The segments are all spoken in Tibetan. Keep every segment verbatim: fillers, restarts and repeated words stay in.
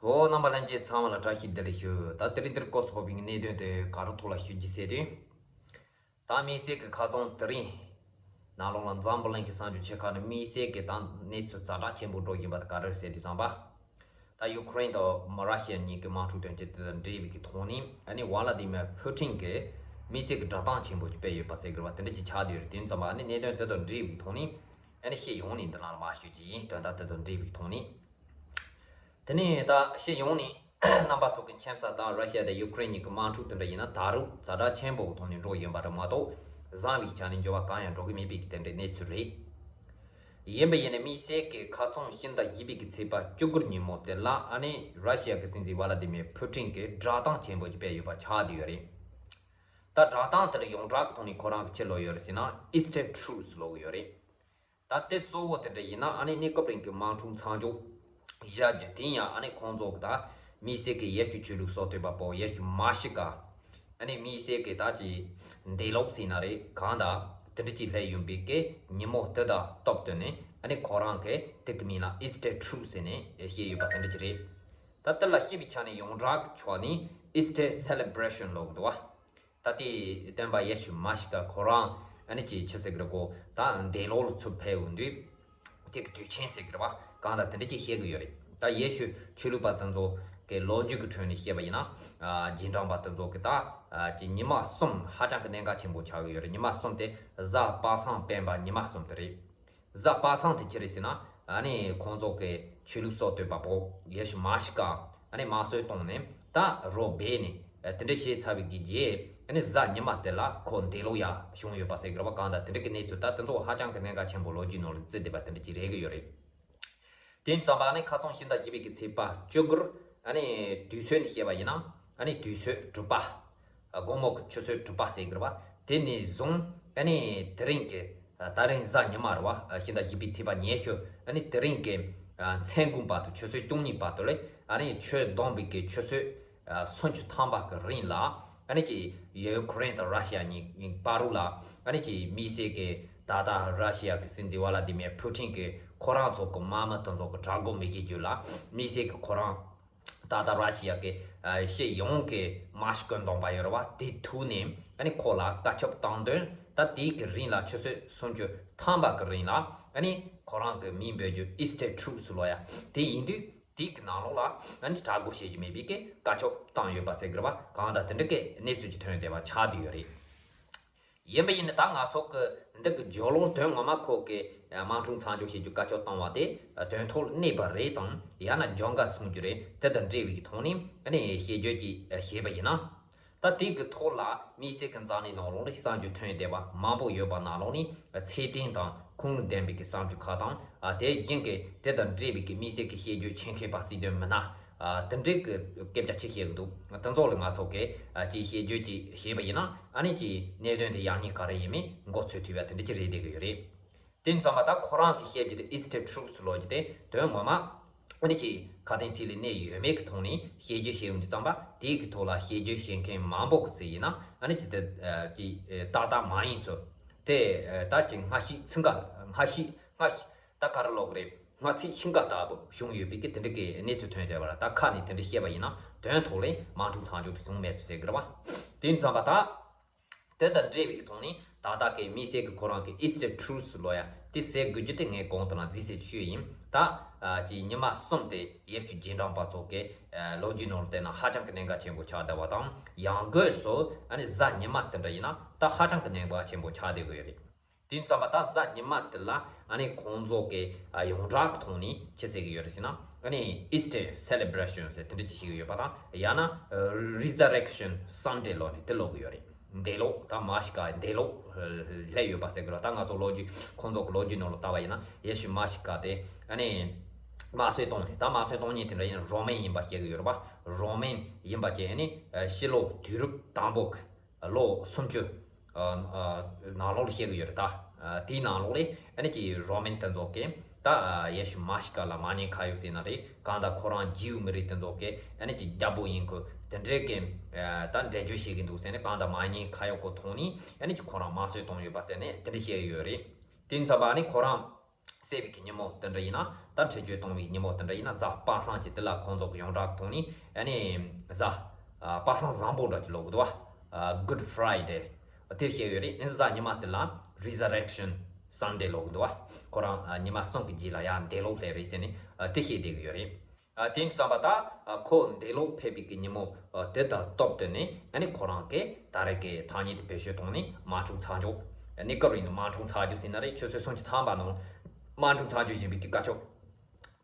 འོ། རྣམ་པ་ལྷན་རྒྱས་ཚང་མ་ལ་བཀྲ་ཤིས་བདེ་ལེགས་ཞུ། ད་དེ་རིང་འདིར་སྐབས་སུ་བབས་པའི་གནད་དོན་དེ་ག་རེ་ཐོག་ལ་ཞུ་རྒྱུ་ཟེར་དུས། ད་དམིགས་བསལ་གྱི་ཁ་རྩང་དེ་རིང་ནང་ལོགས་ལ་འཛམ་བུ་གླིང་གི་གསར་འགྱུར་ཆེ་ཁག་ནས་དམིགས་བསལ་གྱི་ད་གནས་ཚུལ་ཛ་དྲག་ཆེན་པོ་འགྲོ་བཞིན་པ་དེ་ག་རེ་རེད་ཟེར་དུས་ཙམ་པ། ད་ཡུ་ཁུ་རེན་དང་མ་ར་ཤི་ཡ་གཉིས་ཀྱི་དམག་འཁྲུག་དོན་རྐྱེན་དེ་དང་འབྲེལ་བའི་གི་ཐོག་ནས། ཨ་ནི་ཝ་ལ་དི་མེར་ཕུ་ཊིན་གྱིས་དམིགས་བསལ་གྱི་བསྒྲགས་གཏམ་ཆེན་པོ་ཞིག་སྤེལ་ཡོད་པ་ཟེར་དགོས་པ་དེ་འདྲ་ཅིག་ཆགས་བསྡད་ཡོད་རེད། དེ་ཙམ་པ་ཨ་ནི་གནད་དོན་དེ་དང་འབྲེལ་བའི་གི་ཐོག་ནས། ཨ་ནི་ཤེས་ཡོང་ནས་འདི་ནང་ལ་མར་ཞུ་རྒྱུ་ཡིན། དོན་དག་དེ་དང་འབྲེལ་བའི་ཐོག་ནས། དེ་ནས་ད་ཤེས་ཡོང་ནས་རྣམ་པ་ཚོ་གི་མཁྱེན་གསལ་ལྟར་ར་ཤི་ཡ་དང་ཡུ་ཁུ་རེན་གཉིས་ཀྱི་དམག་འཁྲུག་དེ་འདྲ་ཡིན་ན་ད་རུང་ཛ་དྲག་ཆེན་པོ་གི་ཐོག་ནས་འགྲོ་བཞིན་པ་རེད་མ་གཏོགས། བཟང་བའི་ཆ་ནས་འགྱུར་བ་གང་ཡང་འགྲོ་གི་མེད་པའི་གི་དེ་འདྲའི་གནས་ཚུལ་རེད། ཡིན་པ་ཡིན་ནའི་དམིགས་བསལ་གྱི་ཁ་རྩང་ཕྱི་ཟླ་བཞི་པའི་གི་ཚེས་པ་བཅུ་དགུ་ཉིན་མོ་དེ་ལ་ཨ་ནི་ར་ཤི་ཡ་གི་སྲིད་འཛིན་ཝ་ལ་དི་མེར་ཕུ་ཊིན་གྱིས་བསྒྲགས་གཏམ་ཆེན་པོ་ཞིག་སྤེལ་ཡོད་པ་ཆགས་བསྡད་ཡོད་རེད། ད་བསྒྲགས་གཏམ་དེ་ལ་ཡོངས་གྲགས་ཀྱི་ཐོག་ནས་ཁོ་རང་གིས་ཅི་ལབ་ཡོད་རེད་ཟེར་ན། Eastern Truth ལབ་ཀྱི་ཡོད་རེད། ད་དེ་གཙོ་བོ་དེ་འདྲ་ཡིན་ན་ཨ་ནི་གནས་སྐབས་རིང་གི་དམག་འཁྲུག་མཚམས་འཇོག་བྱ་རྒྱུ་དེ་ཡང་ཨ་ནི་ཁོང་ཚོ་གི་ད་དམིགས་བསལ་གྱི་ཡེ་ཤུ་ཆོས་ལུགས་གསར་གཏོད་པ་པོ་ཡེ་ཤུ་མ་ཤི་ཀ། ཨ་ནི་དམིགས་བསལ་གྱི་ད་ཅིག་འདས་ལོག་ཟེར་ན་རེད་གང་ལྟར་དེ་འདྲ་ཅིག་སླེབས་ཡོང་བའི་གི་ཉིན་མོ་དེ་དང་སྟབས་བསྟུན་ནས་ཨ་ནི་ཁོ་རང་གིས་དེ་གི་མིང་ལ་Easter Truth ཟེར་ནས་བཤད་ཡོད་པ་དེ་འདྲ་ཅིག་རེད། ད་དེ་ལ་བཤད་པའི་ཆ་ནས་ཡོངས་གྲགས་ཀྱི་ཕྱོགས་ནས་Easter Celebration ལབ་ཀྱི་འདུག་བ། ད་དེ་སྟོན་པ་ཡེ་ཤུ་མ་ཤི་ཀ་ཁོ་རང་ཨ་ནི་ཅིག་ཆི་ཟེར་གི་རེད་གོ། ད་འདས་ལོག་ལ་ཚུར་ཕེབས་ཡོང་དུས་དེ་གི་དུས་ཆེན་ཟེར་གི་རེད་བ། གང་ལྟར་དེ་འདྲ་ཅིག་བཤད་གི་ཡོད་རེད། ད་ཡེ་ཤུ་ཆོས་ལུགས་པ་དེ་ཚོ་གི་ལོ་རྒྱུས་ཀྱི་ཁྲོད་ནས་བཤད་པ་ཡིན་ན། ཨ། རྗེས་འབྲང་པ་དེ་ཚོ་གི་ད་ཨ་ཅིག་ཉི་མ་གསུམ་ཧ་ཅང་གི་གནད་འགག་ཆེན་པོ་ཆགས་གི་ཡོད་རེད། ཉི་མ་གསུམ་དེ་གཟའ་པ་སངས་སྤེན་པ་ཉི་མ་གསུམ་དེ་རེད། གཟའ་པ་སངས་དེ་ཅི་རེད་ཟེར་ན། ཨ་ནི་ཁོང་ཚོ་གི་ཆོས་ལུགས་གསར་གཏོད་པ་པོ་ཡེ་ཤུ་མ་ཤི་ཀ་ཨ་ནི་དམར་གསོད་བཏང་ནས་ད་རོ་སྦས་ནས་དེ་འདྲ་བྱས་ཚར་བའི་གི་རྗེས། ཨ་ནི་གཟའ་ཉི་མ་དེ་ལ་ཁོ་འདས་ལོག་ཡ་བྱུང་ཡོད་པ་ཟེར་གི་རེད་བ། གང་ལྟར་དེ་འདྲ་གི་གནས་ཚུལ་ད་དེ་ཚོ་ཧ་ཅང་གི་གནད་འགག་ཆེན་པོ་ལོ་རྒྱུས་ནང་ལ་བརྩི་བསྡད་པ་དེ་འདྲ་ཅིག་རེད་གི་ཡོད་རེད། དེ་ཙམ་པ་ནི་ཁ་རྩང་ཕྱི་ཟླ་བཞི་པའི་གི་ཚེས་པ་བཅུ་དགུ། ཨ་ནི་དུས་ཚོད་ནས་བཤད་པ་ཡིན་ན་ཨ་ནི་དུས་ཚོད་དྲུག་པ། དགོང་མོ་གི་ཆུ་ཚོད་དྲུག་པ་ཟེར་གི་རེད་བ། དེ་ནས་བཟུང་ཨ་ནི་དེ་རིང་གི་ད་རིང་གཟའ་ཉི་མ་རེད་བ། ཕྱི་ཟླ་བཞི་པའི་ཚེས་པ་ཉི་ཤུ། ཨ་ནི་དེ་རིང་གི་མཚན་གུང་བར་དུ་ཆུ་ཚོད་བཅུ་གཉིས་བར་དུ་ལས་ཨ་ནི་ཆུ་བསྡམས་པའི་གི་ཆུ་ཚོད་སུམ་ཅུ་ཐམ་པ་གི་རིང་ལ། ཨ་ནི་ཅིག་ཡུ་ཁུ་རེན་དང་ར་ཤི་ཡ་གཉིས་བར་ལ་ཨ་ནི་ཅིག་དམིགས་བསལ་གྱི་ད་ལྟ་ར་ཤི་ཡ་གི་སྲིད་འཛིན་ཝ་ལ་དི་མེར་ཕུ་ཊིན་གྱིས་ཁོ་རང་ཚོ་གི་དམག་མི་དེ་ཚོ་གི་དྲག་རྒོལ་མི་བྱེད་རྒྱུ་ལ་དམིགས་བསལ་གྱི་ཁོ་རང་ད་ལྟ་ར་ཤི་ཡ་གི་ཨ་སྤྱི་ཡོངས་ཀྱི་དམག་ཤུགས་གཏོང་པ་ཡོད་རེད་བ། དེ་ཐུག་ནས་ཨ་ནི་ཁོ་ལ་བཀའ་ཁྱབ་བཏང་དོན་ད་དེའི་གི་རིང་ལ་ཆུ་ཚོད་སུམ་ཅུ་ཐམ་པ་གི་རིང་ལ་ཨ་ནི་ཁོ་རང་གི་མིང་འབོད་རྒྱུ་Easter Truth ལབ་ཡ་དེ་ཡིན་དུས། དེའི་གི་ནང་ལོགས་ལ་ཨ་ནི་དྲག་རྒོལ་བྱེད་རྒྱུ་མེད་པའི་གི་བཀའ་ཁྱབ་བཏང་ཡོད་པ་ཟེར་གི་རེད་བ། གང་ལྟར་དེ་འདྲ་གི་གནས་ཚུལ་ཅིག་ཐོན་བསྡད་པ་ཆགས་བསྡད་ཡོད་རེད། ཡིན་པ་ཡིན་ན་ད་ང་ཚོ་གི་འདི་གི་ཇོ་ལོ་དོན་ངོ་མ་ཁོ་གི་དམག་འཁྲུག་མཚམས་འཇོག་བྱེད་རྒྱུ་བཀའ་ཁྱབ་བཏང་བ་དེ་དོན་ཐོག་གནས་པ་རེད་དམ་ཡང་ན་འཇོན་ག་གསུང་རྒྱུ་རེད། དེ་དང་འབྲེལ་བའི་གི་ཐོག་ནས་ཨ་ནི་ཞེ་བརྗོད་ཅིག་བྱས་པ་ཡིན་ན། ད་དེ་གི་ཐོག་ལ་དམིགས་བསལ་གྱི་འཛམ་གླིང་ནང་ལོགས་ནས་གསར་འགྱུར་ཐོན་བསྡད་པ་མང་པོ་ཡོད་པ་ནང་ལོགས་ནས་ཚད་ལྡན་དང་ཁུངས་ལུང་ལྡན་པའི་གི་གསར་འགྱུར་ཁག་དང་། ཨ་དེ་རྒྱུན་གྱི་དེ་དང་འབྲེལ་བའི་གི་དམིགས་བསལ་གྱི་ཞེ་བརྗོད་ཆེད་མཁས་པ་སྲིད་དོན་མི་སྣ་ཨ་དེ་འདྲའི་གི་སྐད་ཆ་ཅིག་བཤད་གི་འདུག་དེ་ཚོ་ལ་ང་ཚོ་གི་ཨ་ཅིག་ཞེ་བརྗོད་ཅིག་བྱས་པ་ཡིན་ན་ཨ་ནི་ཅིག་གནད་དོན་དེ་ཡག་ཉེས་ག་རེ་ཡིན་མིན་མགོ་ཚོས་ཐུབ་ཡ་དེ་འདྲ་ཅིག་རེད་བསྡད་གི་ཡོད་རེད། དེ་ཙམ་པ་ད་ཁོ་རང་གི་བཤད་རྒྱུ་དེ་Easter Truth ལབ་རྒྱུ་དེ་དོན་ངོ་མ་ཨ་ནི་ཅིག་ཁ་དན་ཚིག་ལ་གནས་ཡོད་མེད་ཀྱི་ཐོག་ནས་བཤད་རྒྱུ་བཤད་ཡོང་དུས་ཙམ་པ་དེའི་གི་ཐོག་ལ་བཤད་རྒྱུ་བཤད་མཁན་མང་པོ་གི་ཚིག་ཡིན་ན་ཨ་ནི་ཅིག་དེ་ཨ་ཅིག་ཨ་ཏག་ཏག་མ་ཡིན་ཚུལ་དེ་ཨ་ད་ཅིག་སྔ་ཕྱི་ཚིག་འགའ་སྔ་ཕྱི་སྔ་ཕྱི་ད་ག་རེ་ལབ་གི་རེད། སྔ་ཚིག་ཕྱི་འགའ་ལྟ་བུ་བྱུང་ཡོད་པའི་གི་དེ་འདྲ་གི་གནས་ཚུལ་ཐོན་བསྡད་པ་ལ་ད་ཁ་ནས་དེ་འདྲ་བཤད་པ་ཡིན་ན་དོན་ཐོག་ལ་དམག་འཁྲུག་མཚམས་འཇོག་ཏུ་བྱུང་མེད་ཚུལ་ཟེར་གི་རེད་བ། དེ་ཙམ་པ་ད། དེ་དང་འབྲེལ་བའི་གི་ཐོག་ནས་ད་ལྟ་གི་དམིགས་བསལ་གྱི་ཁོ་རང་གི་Easter Truth ལབ་ཡ་དེ་ཟེར་དགོས་རྒྱུ་དེ་ངས་གོང་དུ་ལ་རྫིས་གསལ་ཞུས་ཡིན། ད་ཨ་ཅིག་ཉི་མ་གསུམ་དེ་ཡེ་ཤུ་རྗེས་འབྲང་པ་ཚོ་གི་ཨ་ལོ་རྒྱུས་ནང་ལ་བལྟས་ན་ཧ་ཅང་གི་གནད་འགག་ཆེན་པོ་ཆགས་བསྡད་པ་དང་། ཡང་སྒོས་སུ་ཨ་ནི་གཟའ་ཉི་མ་དེ་འདྲ་ཡིན་ན་ད་ཧ་ཅང་གི་གནད་འགག་ཆེན་པོ་ཆགས་བསྡད་ཀྱི་ཡོད་རེད། དེ་ཙམ་པ་ད་གཟའ་ཉི་མ་དེ་ལ་ཨ་ནི་ཁོང་ཚོ་གི་ཨ་ཡོངས་གྲགས་ཀྱི་ཐོག་ནས་ཅི་ཟེར་གྱི་ཡོད་རེད་ཟེར་ན། ཨ་ནི་Easter Celebration ཟེར་དེ་འདྲ་ཅིག་བྱེད་ཀྱི་ཡོད་པ་དང་། ཡང་ན་Resurrection Sunday ལབ་ནས་དེ་ལབ་ཀྱི་ཡོད་རེད། འདས་ལོག་ད་མ་ཤི་ཀ་འདས་ལོག་སླེབས་ཡོད་པ་ཟེར་གི་རེད། ད་ང་ཚོ་ལོ་རྒྱུས་ཁོང་ཚོ་གི་ལོ་རྒྱུས་ནང་ལ་ལྟ་བ་ཡིན་ན་ཡེ་ཤུ་མ་ཤི་ཀ་དེ་ཨ་ནི་དམར་གསོད་བཏང་ནས། ད་དམར་གསོད་བཏང་མཁན་དེ་འདྲ་ཡིན་ན་རོ་མན་ཡིན་པ་བཤད་གི་ཡོད་རེད་པ། རོ་མན་ཡིན་པ་བཅས་ཨ་ནི་ཕྱི་ལོ་དུས་རབས་དང་པོ་གི་ལོ་སུམ་ཅུ་ཨ་ཨ་ནང་ལོགས་ལ་བཤད་གི་ཡོད་རེད། ད་ཨ་དེའི་ནང་ལོགས་ལ་ཨ་ནི་ཅིག་རོ་མན་དེ་ཚོ་གིས་ད་ཨ་ཡེ་ཤུ་མ་ཤི་ཀ་ལ་མ་ཉེས་ཁ་གཡོགས་ཟེར་ན་རེད། གང་ལྟར་ཁོ་རང་ཇིའུ་མི་རིགས་དེ་ཚོ་གི་ཨ་ནི་ཅིག་རྒྱལ་པོ་ཡིན་ཁུལ་དེ་འདྲའི་གི་ཨ་ད་འགྲེལ་བརྗོད་བྱེད་གི་འདུག་ཟེར་ནས། གང་ལྟར་མ་ཉེས་ཁ་གཡོགས་གི་ཐོག་ནས་ཨ་ནི་ཅིག་ཁོ་རང་དམར་གསོད་བཏང་ཡོད་པ་ཟེར་ནས་དེ་འདྲ་བཤད་ཡོད་རེད། དེ་ཙམ་པ་ཨ་ནི་ཁོ་རང་ བསད་པའི་གི་ཉིན་མོ་དེ་འདྲ་ཡིན་ན། ད་འཕྲལ་མཆོད་གཏོང་བའི་ཉིན་མོ་དེ་འདྲ་ཡིན་ན། གཟའ་པ་སངས་ཀྱི་དེ་ལ་ཁོང་ཚོ་གི་ཡོངས་གྲགས་ཐོག་ནས་ཨ་ནི་གཟའ་ཨ་པ་སངས་བཟང་པོ་འདྲ་ཅིག་ལབ་གི་འདུག་བ། ཨ་Good Friday དེ་བཤད་ཡོད་རེད། ཨ་ནི་གཟའ་ཉི་མ་དེ་ལ་Resurrection Sunday ལབ་གི་འདུག་བ། ཁོ་རང་ཨ་ཉི་མ་གསུམ་གི་རྗེས་ལ་ཡང་འདས་ལོག་སླེབས་རེད་ཟེར་ནས་ཨ་དེ་བཤད་བསྡད་གི་ཡོད་རེད། ཨ་དེ་ཡིན་དུས་ཙམ་པ་ད་ཨ་ཁོ་འདས་ལོག་ཕེབས་པའི་གི་ཉིན་མོ་ཨ་དེ་དང་སྟབས་བསྟུན་ནས་ཨ་ནི་ཁོ་རང་གི་ད་རེས་ཀྱི་ཐ་སྙད་དེ་བེད་སྤྱོད་བཏང་ནས་དམག་འཁྲུག་ཚར་འཇོག་ཨ་ནི་སྐབས་རིང་དུ་དམག་འཁྲུག་ཚར་འཇོག་ཟེར་ན་རེད། ཆུ་ཚོད་སུམ་ཅུ་ཐམ་པ་ནང་དམག་འཁྲུག་ཚར་འཇོག་བཞིན་པའི་གི་བཀའ་ཆོས་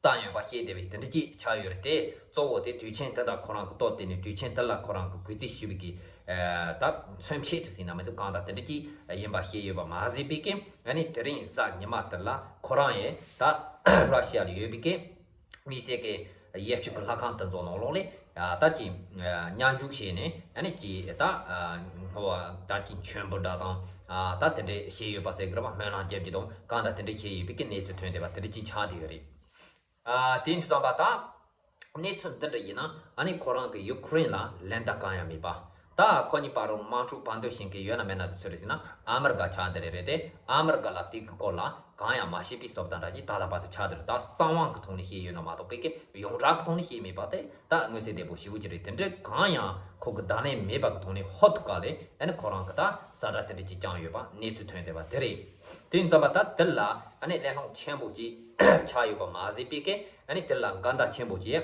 བཏང་ཡོད་པ་ཤེས་བདེ་བའི་དེ་འདྲ་ཅིག་ཆགས་ཡོད་རེད་དེ། གཙོ་བོ་དེ་དུས་ཆེན་དེ་དང་ཁོ་རང་གི་སྟབས་བསྟུན་ནས་དུས་ཆེན་དེ་ལ་ཁོ་རང་གི་གུས་བརྩི་ཞུ་བའི་གི་ཨ་ད་མཚོན་བྱེད་དུ་ཟིན་ན་མི་འདུག་གང་ལྟར་དེ་འདྲ་ཅིག་ཡིན་པ་ཤེས་ཡོད་པ་མ་ཟད་པའི་གི་ཨ་ནི་དེ་རིང་གཟའ་ཉི་མ་དེ་ལ་ཁོ་རང་ཡང་ད་ར་ཤི་ཡ་ལ་ཡོད་པའི་གི་དམིགས་བསལ་གྱི་ཡ་ཆུ་གི་ལྷ་ཁང་དེ་ཚོ་ནང་ལོགས་ལས་ད་ཅིག་མཉམ་ཞུགས་བྱས་ནས་ཨ་ནི་ཅིག་ད་ངོ་བ་ད་ཅིག་མཆོད་འབུལ་འདྲ་དང་ད་དེ་འདྲས་བྱས་ཡོད་པ་ཟེར་གི་རེད་བ། སྨོན་ལམ་རྒྱབ་ཀྱི་དང་གང་ལྟར་དེ་འདྲས་བྱས་ཡོད་པའི་གི་གནས་ཚུལ་ཐོན་བསྡད་པ་དེ་འདྲས་ཅིག་ཆགས་བསྡད་ཡོད་རེད། ཨ་དེ་ཡིན་དུས་ཙམ་པ་ད་གནས་ཚུལ་འདི་འདྲ་ཡིན་ན་ཨ་ནི་ཁོ་རང་གི་ཡུ་ཁུ་རེན་ལ་ལན་བརྡ་གང་ཡང་མེད་པ། ད་ཁོ་གཉིས་བར་རུ་དམག་འཁྲུག་བར་འདོད་བྱེད་མཁན་ཡོད་ན་མེད་ན་དེ་སུ་རེད་ཟེར་ན་ཨ་མི་རི་ཀ་ཆགས་འདི་རེད་རེད་དེ། ཨ་མི་རི་ཀ་ལ་དེ་གི་སྐོར་ལ་གང་ཡང་མ་ཤེས་པའི་བཟོ་ལྟ་འདྲ་ཅིག་ད་ལྟ་བར་དུ་ཆགས་འདི་རེད། ད་གསང་བ་གི་ཐོག་ནས་ཤེས་ཡོད་ན་མ་གཏོགས་པའི་གི་ཡོངས་གྲགས་གི་ཐོག་ནས་ཤེས་མེད་པ་དེ་ད་མངོན་གསལ་དོད་པོ་ཞེ་པོ་ཅིག་རེད། དེ་འདྲ་གང་ཡང་ཁོ་གི་བརྡ་ལན་མེད་པ་གི་ཐོག་ནས་ཧོ་ཐུག་ག་ལས་ཨ་ནི་ཁོ་རང་གི་ད་ས་བཀྲ་དེ་འདྲ་ཅིག་བསྐྱངས་ཡོད་པ་གནས་ཚུལ་ཐོན་བསྡད་པ་དེ་རེད། དེ་ཡིན་ཙམ་པ་ད་དེ་ལ་ཨ་ནི་གླེང་སློང་ཆེན་པོ་ཅིག་ཆགས་ཡོད་པ་མ་ཟད་པའི་གི་ཨ་ནི་དེ་ལ་འགལ་ཟླ་ཆེན་པོ་ཅིག་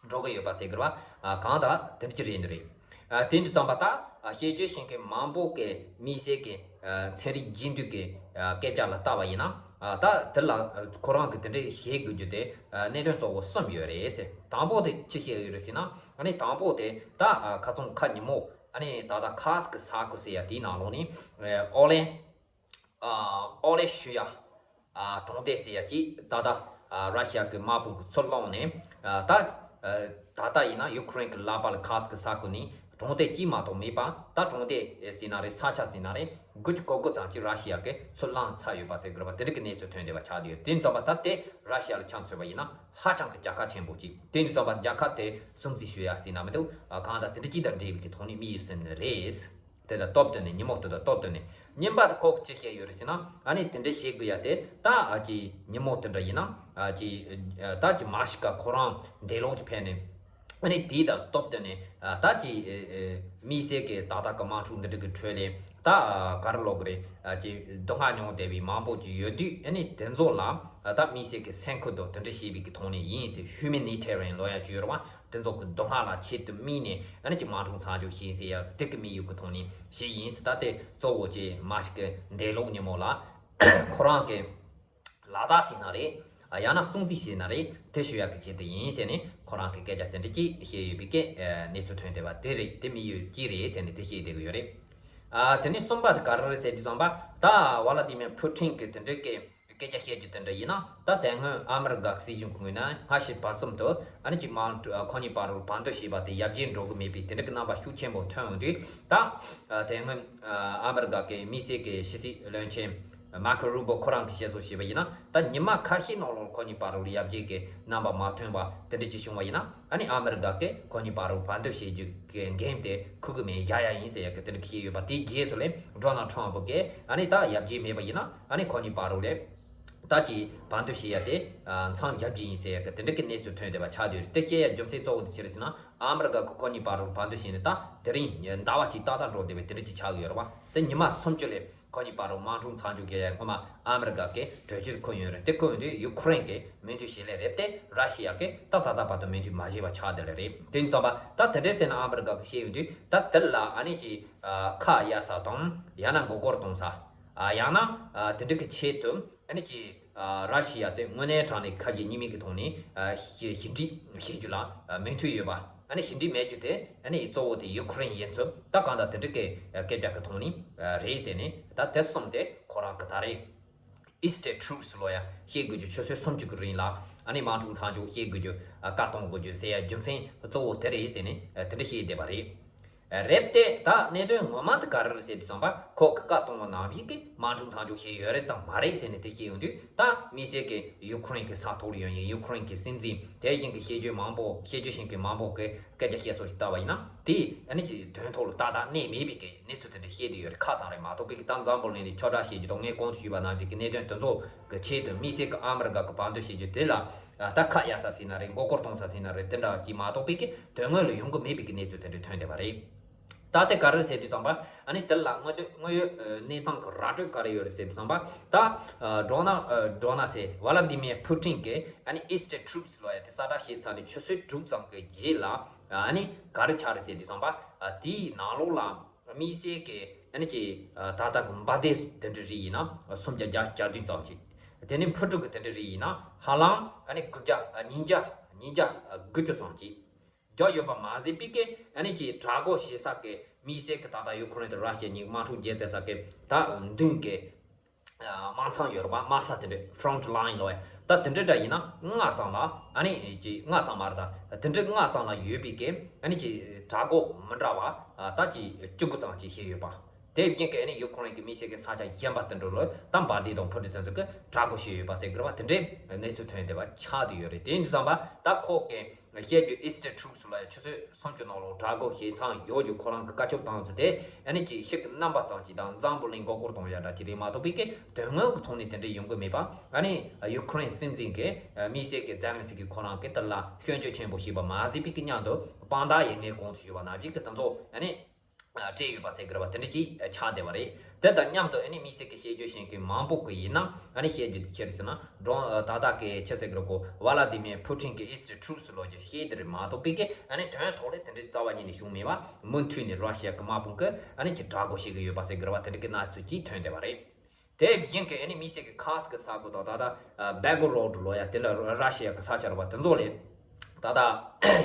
འགྲོ་གི་ཡོད་པ་ཟེར་གི་རེད་བ། གང་ལྟར་དེ་འདྲ་ཅིག་རེད་འདི་རེད། དེ་འདྲ་ཙམ་པ་ད་བཤད་རྒྱུ་ཞིག་གི་མང་པོ་གི་དམིགས་བསལ་གི་ཚན་རིག་རྒྱུན་སྡོད་ཀྱི་སྐད་ཆ་ལ་བལྟ་བ་ཡིན་ན། ད་དེ་ལ་ཁོ་རང་གི་དེ་འདྲ་བཤད་དགོས་རྒྱུ་དེ་གནད་དོན་གཙོ་བོ་གསུམ་ཡོད་རེད་ཟེར། དང་པོ་དེ་ཅི་བཤད་ཡོད་རེད་ཟེར་ན། ཨ་ནི་དང་པོ་དེ་ད་ཁ་སང་ཁ་ཉིན་མོ་ཨ་ནི་ད་ལྟ་ཁ་སི་ཀི་ས་ཁུལ་ཟེར་ཡ་དེའི་ནང་ལོགས་ནས་ཨོ་ལན། ཨོ་ལེ་ཞུ་ཡ། གྲོང་སྡེ་ཟེར་ཡ་གཅིག་ད་ལྟ་ར་ཤི་ཡ་གི་དམག་དཔུང་གི་ཚུར་བླངས་ནས་ད་ད་ལྟ་ཡིན་ན་ཡུ་ཁུ་རེན་གི་ལ་པ་ལ་ཁ་སི་ཀི་ས་ཁུལ་ནས་གྲོང་སྡེ་གཅིག་མ་གཏོགས་མེད་པ། ད་གྲོང་སྡེ་ཟེར་ན་རེད། ས་ཆ་ཟེར་ན་རེད། དགུ་བཅུ་གོ་དགུ་ཙམ་གྱིས་ར་ཤི་ཡ་གི་ཚུར་བླངས་ཚར་ཡོད་པ་ཟེར་གི་རེད་པ། དེ་འདྲ་གི་གནས་ཚུལ་ཐོན་བསྡད་པ་ཆགས་བསྡད་ཡོད། དེ་ཡིན་ཙམ་པ་ད་དེ་ར་ཤི་ཡ་ལ་ཆ་མཚོན་པ་ཡིན་ན་ཧ་ཅང་གི་རྒྱལ་ཁ་ཆེན་པོ་གཅིག་དེ་ཡིན་ཙམ་པ་རྒྱལ་ཁ་དེ་སྲུང་བརྩི་ཞུ་ཡ་ཟེར་ན་མི་འདུག་གང་ལྟར་དེ་འདྲ་གཅིག་དང་འབྲེལ་བའི་གི་ཐོག་ནས་དམིགས་ཡུལ་ཟིན་ནི་རེད། དེ་དང་སྟབས་བསྟུན་ནས་ཉིན་མོ་དེ་དང་སྟབས་བསྟུན་ནས་གཉིས་པ་དེ་ཁོ་གིས་ཅི་བཤད་ཡོད་རེད་ཟེར་ན། ཨ་ནི་དེ་འདྲ་བྱེད་དགོས་ཡ་དེ་ད་ཨ་ཅི་ཉིན་མོ་དེ་འདྲ་ཡིན་ན་ཨ་ཅི་ད་ཅི་མ་ཤི་ཀ་ཁོ་རང་འདས་ལོག་ཅིག་ཕེབས་ནས། ཨ་ནི་དེ་དང་སྟབས་བསྟུན་ནས་ད་ཅི་དམིགས་བསལ་གྱི་ཏག་ཏག་གི་དམག་འཁྲུག་འདི་འདྲ་གི་ཁྲོད་ལས་ད་ག་རེ་ལབ་དགོས་རེད། ཨ་ཅི་སྡུག་བསྔལ་མྱོང་བསྡད་པའི་མང་པོ་ཅིག་ཡོད་དུས། ཨ་ནི་དེ་ཚོ་ལ་ད་དམིགས་བསལ་གྱི་སེམས་ཁུར་དང་དེ་འདྲ་བྱེད་པའི་གི་ཐོག་ནས་ཡིན་ཟེར། Humanitarian ལབ་ཡ་ཅིག་ཡོད་རེད་བ། དེ་ཚོ་གི་སྡུག་བསྔལ་ལ་ཆེད་དུ་དམིགས་ནས་ཨ་ནི་ཅིག་དམག་འཁྲུག་མཚམས་འཇོག་བྱས་ཟེར་ཡ་དེ་གི་དམིགས་ཡུལ་གི་ཐོག་ནས་བྱས་ཡིན་ཟེར། ད་དེ་གཙོ་བོ་ཅིག་མ་ཤི་ཀའི་འདས་ལོག་ཉིན་མོ་ལ་ཁོ་རང་གི་ལག་རྟགས་ཟེར་ན་རེད། ཡང་ན་སྲུང་བརྩི་ཟེར་ན་རེད། དེ་ཞུ་ཡག་གི་ཆེད་དུ་ཡིན་ཟེར་ནས་ཁོ་རང་གི་སྐད་ཆ་དེ་འདྲ་ཅིག་བཤད་ཡོད་པའི་སྐད་གནས་ཚུལ་ཐོན་བསྡད་པ་དེ་རེད། དེ་དམིགས་ཡུལ་ཅིག་རེད་ཟེར་ནས་དེ་བཤད་བསྡད་གི་ཡོད་རེད། ཨ་དེ་ནས་གསུམ་པ་དེ་ག་རེ་རེད་ཟེར་དུས་ཙམ་པ་ད་ཝ་ལ་ཏི་མེར་ཕུ་ཊིན་གི་དེ་འདྲ་གི་སྐད་ཆ་བཤད་རྒྱུ་དེ་འདྲ་ཡིན་ན། ད་དེ་སྔོན་ཨ་མི་རི་ཀ་སྲིད་གཞུང་གི་ངོས་ནས་སྔ་ཕྱི་བར་གསུམ་དུ་ཨ་ནི་ཅིག་དམག་འཁྲུག་ཁོ་གཉིས་བར་དུ་བར་འདུམ་བྱས་པ་དེ་ཡར་རྒྱས་འགྲོ་གི་མེད་པའི་དེ་འདྲ་གི་རྣམ་པ་ཤུགས་ཆེན་པོ་ཐོན་ཡོང་དུས། ད་དེ་སྔོན་ཨ་མི་རི་ཀ་གི་དམིགས་བསལ་གྱི་ཕྱི་སྲིད་བློན་ཆེན་མར་ཁོ་རུ་བྷོ་ཁོ་རང་གིས་བཤད་སྲོལ་བྱས་པ་ཡིན་ན། ད་ཉི་མ་ཁ་ཤས་ནང་ལོགས་ཁོ་གཉིས་བར་དུ་ཡར་རྒྱས་ཀྱི་རྣམ་པ་མ་ཐོན་པ་དེ་འདྲ་ཅིག་བྱུང་བ་ཡིན་ན། ཨ་ནི་ཨ་མི་རི་ཀ་གིས་ཁོ་གཉིས་བར་དུ་བར་འདུམ་བྱེད་རྒྱུ་གི་འགན་དེ་འཁུར་གི་མེད། ཡ་ཡ་ཡིན་ཟེར་ཡག་གི་དེ་འདྲ་བཤད་ཡོད་པ་དེའི་རྗེས་སུ་ལས་ཌོ་ནལ་ཊམ་ཕུ་གིས་ཨ་ནི་ད་ཡར་རྒྱས་མེད་པ་ཡིན་ན་ཨ་ནི་ཁོ་གཉིས་བར་དུ་ལས་ད་ཅིག་བར་འདུམ་བྱེད་ཡ་དེ་མཚམས་རྒྱབ་རྒྱུ་ཡིན་ཟེར་ཡག་གི་དེ་འདྲ་གི་གནས་ཚུལ་ཐོན་བསྡད་པ་ཆགས་བསྡད་ཡོད་རེད། དེ་བཤད་ཡ་རྒྱུ་མཚན་གཙོ་བོ་དེ་ཅི་རེད་ཟེར་ན། ཨ་མི་རི་ཀ་གིས་ཁོ་གཉིས་བར་དུ་བར་འདུམ་བྱས་ནས་ད་དེ་རིང་ཟླ་བ་གཅིག་ཏག་ཏག་འགྲོ་བསྡད་པའི་དེ་འདྲ་ཅིག་ཆགས་ཀྱི་ཡོད་རེད་བ། དེ་ཉི་མ་སུམ་ཅུ་ལས་ཁོ་གཉིས་བར་དུ་དམག་འཁྲུག་མཚམས་འཇོག་བྱེད་ཡ་སྔོན་མ་ཨ་མི་རི་ཀ་གིས་གྲོས་ཆོད་བཀོད་ཡོད་རེད། དེ་བཀོད་ཡོང་དུས་ཡུ་ཁུ་རེན་གྱིས་མོས་མཐུན་བྱེད་ལེ་རེད་དེ། ར་ཤི་ཡ་གིས་ད་ད་ལྟ་བར་དུ་མོས་མཐུན་མ་བྱས་པ་ཆགས་བསྡད་ལེ་རེད། དེ་ཡིན་ཙམ་པ་ད་དེ་འདྲས་ཟེར་ན་ཨ་མི་རི་ཀ་གིས་བཤད་ཡོང་དུས་ད་དེ་ལ་ཨ་ནི་ཅིག་ཁ་གཡར་ས་དང་ཡང་ན་མགོ་སྐོར་གཏོང་ས། ཡང་ན་དེ་འདྲ་གི་ཆེད་དུ་ཨ་ནི་ཅིག་ར་ཤི་ཡ་དེ་དངོས་གནས་དྲང་གནས་ཁ་གྱེས་གཉིས་མེད་ཀྱི་ཐོག་ནས་ཞི་ཞི་འགྲིག་བྱེད་རྒྱུ་ལ་མོས་མཐུན་ཡོད་པ། ཨ་ནི་ཞི་འགྲིག་མེད་རྒྱུ་དེ་ཨ་ནི་གཙོ་བོ་དེ་ཡུ་ཁུ་རེན་ཡིན་ཚུལ་ད་གང་ལྟར་དེ་འདྲ་གི་སྐད་ཆ་གི་ཐོག་ནས་རེད་ཟེར་ནས། ད་དེ་གསུམ་དེ་ཁོ་རང་གི་ད་རེས་ཨི་སི་ཊེ་ཊུ་རུ་སི་ལབ་ཡ་བཤད་དགོས་རྒྱུ། ཆུ་ཚོད་སུམ་ཅུ་གི་རིང་ལ་ཨ་ནི་དམག་འཁྲུག་མཚམས་འཇོག་བྱེད་དགོས་རྒྱུ་བཀའ་གཏོང་དགོས་རྒྱུ་ཟེར་ཡ་རྒྱུ་མཚན་གཙོ་བོ་དེ་རེད་ཟེར་ནས་དེ་འདྲ་བཤད་བསྡད་པ་རེད། རེད་དེ། ད་གནད་དོན་ངོ་མ་དེ་ག་རེ་རེད་ཟེར་དུས་ཙམ་པ། ཁོ་གི་བཀའ་གཏོང་བ་ནང་བཞིན་གྱི་དམག་འཁྲུག་མཚམས་འཇོག་བྱས་ཡོད་རེད་དམ་མ་རེད་ཟེར་ནས་དེ་བཤད་ཡོང་དུས། ད་དམིགས་བསལ་གྱི་ཡུ་ཁུ་རེན་གྱི་ས་ཐོག་ལ་ཡོད་མཁན་ཡུ་ཁུ་རེན་གྱི་སྲིད་འཛིན་དེ་བཞིན་གྱི་བཤད་རྒྱུ་མང་པོ། བཤད་རྒྱུ་ཤེས་མཁན་མང་པོ་གི་སྐད་ཆ་བཤད་སྲོལ་ཞིག་ལྟ་བ་ཡིན་ན། དེ་ཨ་ནི་ཅིག་དོན་ཐོག་ལ་ཏག་ཏག་གནས་མེད་པའི་གི་གནས་ཚུལ་དེ་འདྲ་བཤད་བསྡད་ཡོད་རེད། ཁ་ཙམ་རེད་མ་གཏོགས། པའི་གི་ད་འཛམ་བུ་གླིང་ནས་ཁྱབ་བསྒྲགས་བྱེད་རྒྱུ་དང་། ངས་གོང་དུ་ཞུས་པ་ནང་བཞིན་གྱི་གནད་དོན་དེ་ཚོ་གི་ཆེད་དུ་དམིགས་བསལ་གྱི་ཨ་མི་རི་ཀ་གི་བར་འདུམ་བྱེད་རྒྱུ་དེ་ལ། ད་ཁ་གཡར་ས་ཟེར་ན་རེད། མགོ་སྐོར་གཏོང་ས་ཟེར་ན་རེད། དེ་འདྲ་ཅིག་མ་གཏོགས། པའི་གི་དོན་དངོས་ལ་ཡོང་གི་མེད་པའི་གི་གནས་ཚུལ་དེ་འདྲ་ཐོན་བསྡད་པ་རེད། ད་དེ་ག་རེ་ཟེར་དུས་ཙམ་པ། ཨ་ནི་དེ་ལ་དངོས་དོན་དངོས་ཡོད་གནས་སྟངས་ཀྱི་ར་སྤྲོད་ག་རེ་ཡོད་རེད་ཟེར་དུས་ཙམ་པ། ད་ཌོ་ནལ་ཌོ་ནལ་ཟེར། ཝ་ལ་དི་མིར་ཕུ་ཊིན་གྱིས་ཨ་ནི་Eastern Troops ལབ་ཡ་དེ་གསལ་བསྒྲགས་བྱས་ཚར་ནས་ཆུ་ཚོད་དྲུག་ཙམ་གྱི་རྗེས་ལ། ཨ་ནི་ག་རེ་ཆགས་རེད་ཟེར་དུས་ཙམ་པ། དེའི་ནང་ལོགས་ལ་དམིགས་བསལ་གྱི་ཨ་ནི་ཅིག་ད་ལྟ་གི་འབར་མདེལ་དེ་འདྲ་རིགས་ཡིན་ན་སུམ་བརྒྱ་བརྒྱད་ཅུ་གྱ་བདུན་ཙམ་ཅིག་དེ་ནས་འཕུར་གྲུ་གི་དེ་འདྲ་རིགས་ཡིན་ན་ཧ་ལམ་ཨ་ནི་དགུ་བརྒྱ། ཉིས་བརྒྱ། ཉིས་བརྒྱ་དགུ་བཅུ་ཙམ་ཅིག་རྒྱག་ཡོད་པ་མ་ཟད། པའི་གི་ཨ་ནི་ཅིག་དྲག་རྒོལ་བྱེད་ས་གི་དམིགས་བསལ་གི་ད་ལྟ་ཡུ་ཁུ་རེན་དང་ར་ཤི་ཡ་གཉིས་དམག་འཁྲུག་བརྒྱབ་བསྡད་ས་གི་ད་མདུན་གི་དམག་མཚམས་ཡོད་རེད་པ། དམག་ས་དེ་འདྲ། Front Line ལབ་ཡ། ད་དེ་འདྲ་འདྲ་ཡིན་ན་ལྔ་ཙམ་ལ། ཨ་ནི་ཅིག་ལྔ་ཙམ་མ་རེད། ད་དེ་འདྲ་ལྔ་ཙམ་ལ་ཡོད་པའི་གི་ཨ་ནི་ཅིག་དྲག་རྒོལ་མི་འདྲ་བ་ད་ཅིག་བཅུ་དགུ་ཙམ་ཅིག་བྱས་ཡོད་པ། དེ་བཞིན་གྱི་ཨ་ནི་ཡུ་ཁུ་རེན་གྱི་དམིགས་བསལ་གྱི་ས་ཆ་གཞན་པ་དེ་འདྲ་ལ་ད་འབར་མདེལ་དང་འཕུར་གྲུ་དེ་ཚོ་གིས་དྲག་རྒོལ་བྱས་ཡོད་པ་ཟེར་གི་རེད་པ། དེ་འདྲའི་གནས་ཚུལ་ཐོན་བསྡད་པ་ཆགས་བསྡད་ཡོད་རེད། དེ་ཡིན་དུས་ཙམ་པ་ད་ཁོ་གི་བཤད་རྒྱུ་Eastern Troops ལབ་ཡ་ཆུ་ཚོད་སུམ་ཅུ་ནང་ལོགས་དྲག་རྒོལ་བྱས་མཚམས་འཇོག་རྒྱུ་ཁོ་རང་གིས་བཀའ་ཁྱབ་བཏང་ཚུལ་དེ་ཨ་ནི་ཅིག་ཤིག་གི་རྣམ་པ་ཙམ་ཅིག་དང་། འཛམ་བུ་གླིང་མགོ་སྐོར་གཏོང་ཡ་འདྲ་ཅིག་རེད་མ་གཏོགས། པའི་གི་དོན་དངོས་ཀྱི་ཐོག་ནས་དེ་འདྲ་ཡོང་གི་མེད་པ། ཨ་ནི་ཡུ་ཁུ་རེན་སྲིད་འཛིན་གྱི་དམིགས་བསལ་གྱི་ཛེ་ལན་སི་ཀི་ཁོ་རང་གིས་དེ་ལ་སྐྱོན་བརྗོད་ཆེན་པོ་བྱས་པ་མ་ཟད། པའི་གི་མཉམ་དུ་དཔང་རྟགས་ཡིན་ནའི་གོང་དུ་ཞུས་པ་ནང་བཞིན་གྱི་དེ་ཚོ་ཨ་ནི་སྤྲད་ཡོད་པ་ཟེར་གི་རེད་པ། དེ་འདྲ་ཅིག་ཆགས་བསྡད་པ་རེད། དེ་དང་མཉམ་དུ་ཨ་ནི་དམིགས་བསལ་གྱི་བཤད་རྒྱུ་ཤེས་མཁན་མང་པོ་གི་ཡིན་ན། ཨ་ནི་བཤད་རྒྱུ་དེ་ཅི་རེད་ཟེར་ན། ཌོ་ད་ལྟ་གི་ཆི་ཟེར་གི་རེད་གོ། ཝ་ལ་དི་མིར་ཕུ་ཊིན་གྱི་Eastern Troops ལབ་རྒྱུ་བཤད་དེ་རེད་མ་གཏོགས། པའི་གི་ཨ་ནི་དོན་ཐོག་ལ་དེ་འདྲའི་རྩ་བ་ཉིད་ནས་བྱུང་མེད་པ། མུ་མཐུད་ནས་ར་ཤི་ཡ་གི་དམག་དཔུང་གིས་ཨ་ནི་ཅིག་དྲག་རྒོལ་བྱེད་ཀྱི་ཡོད་པ་ཟེར་གི་རེད་པ། དེ་འདྲ་གི་གནས་ཚུལ་ཅིག་ཐོན་བསྡད་པ་རེད། དེ་བཞིན་གྱི་ཨ་ནི་དམིགས་བསལ་གྱི་ཁར་སི་ཀི་ས་ཁུལ་དང་། ད་ལྟ་བྷེ་གོ་རོད་ལབ་ཡ་དེ་ལ་ར་ཤི་ཡ་གི་ས་ཆ་རེད་པ། དེ་ཚོ་ལ་ད་ལྟ་